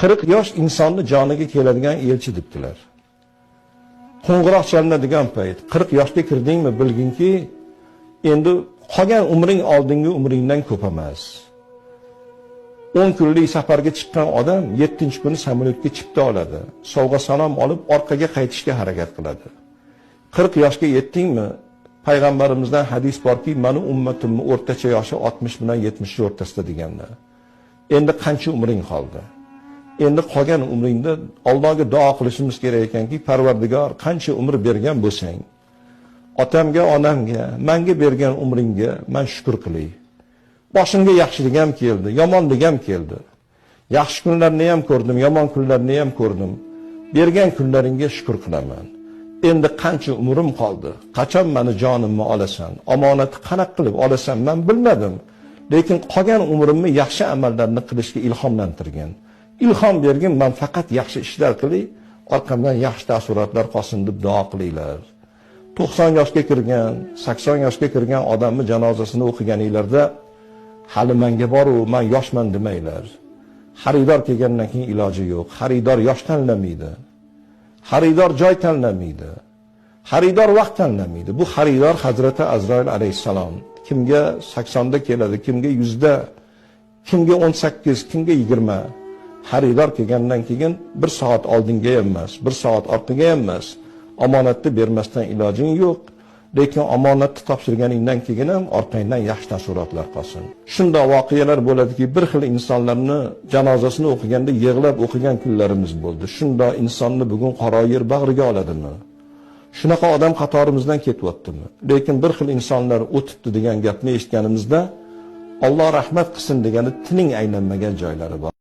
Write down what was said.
40 yosh insonni joniga keladigan elchi debdilar. Qo'ng'iroq chalinadigan payt 40 yoshga kirdingmi, bilginki, endi qolgan umring oldingi umringdan ko'p emas. 10 kunlik safarga chiqqan odam 7-kuni samolyotga chipta oladi. Sovg'a salom olib orqaga qaytishga harakat qiladi. 40 yoshga yetdingmi? Payg'ambarimizdan hadis borki, meni ummatimning o'rtacha yoshi 60 bilan 70 o'rtasida deganlar. Endi qancha umring qoldi? Endi qolgan umringda Allohga duo qilishimiz kerak ekanki, Parvardigor, qancha umr bergan bo'lsang, otamga, onamga, menga bergan umringga men shukr qilay. Boshimga yaxshilik ham keldi, yomonlik ham keldi. Yaxshi kunlarni ham ko'rdim, yomon kunlarni ham ko'rdim. Bergan kunlaringga shukr qilaman. Endi qancha umrim qoldi? Qachon meni jonimni olasan? Omonatni qanaqa qilib olasan? Men bilmadim. Lekin qolgan umrimni yaxshi amallarni qilishga ilhomlantirgan. Ilhom bergin, men faqat yaxshi ishlar qilay, orqamdan yaxshi taassurotlar qolsin deb duo qilinglar. 90 yoshga kirgan, 80 yoshga kirgan odamni janozasini o'qiganinglarda hali menga boru, men yoshman demanglar. Xaridor kelgandan keyin iloji yo'q. Xaridor yosh tanlamaydi. Xaridor joy tanlamaydi. Xaridor vaqt tanlamaydi. Bu xaridor Hazrati Azroil alayhissalom. Kimga 80 da keladi, kimga 100 da, kimga 18, kimga 20. Xaridor kelgandan keyin bir soat oldinga ham emas, bir soat orqaga ham emas. Omonatni bermasdan ilojing yo'q. Lekin omonatni topshirganingdan keyin ham orqangdan yaxshi taassurotlar qolsin. Shunday voqealar bo'ladiki, bir xil insonlarni janozasini o'qiganda yig'lab o'qigan kunlarimiz bo'ldi. Shunday insonni bugun qora yer bag'riga oladimi? Shunaqa odam qatorimizdan ketyaptimi? Lekin bir xil insonlar o'tibdi degan gapni eshitganimizda Alloh rahmat qilsin degani tining aylanmagan joylari bor.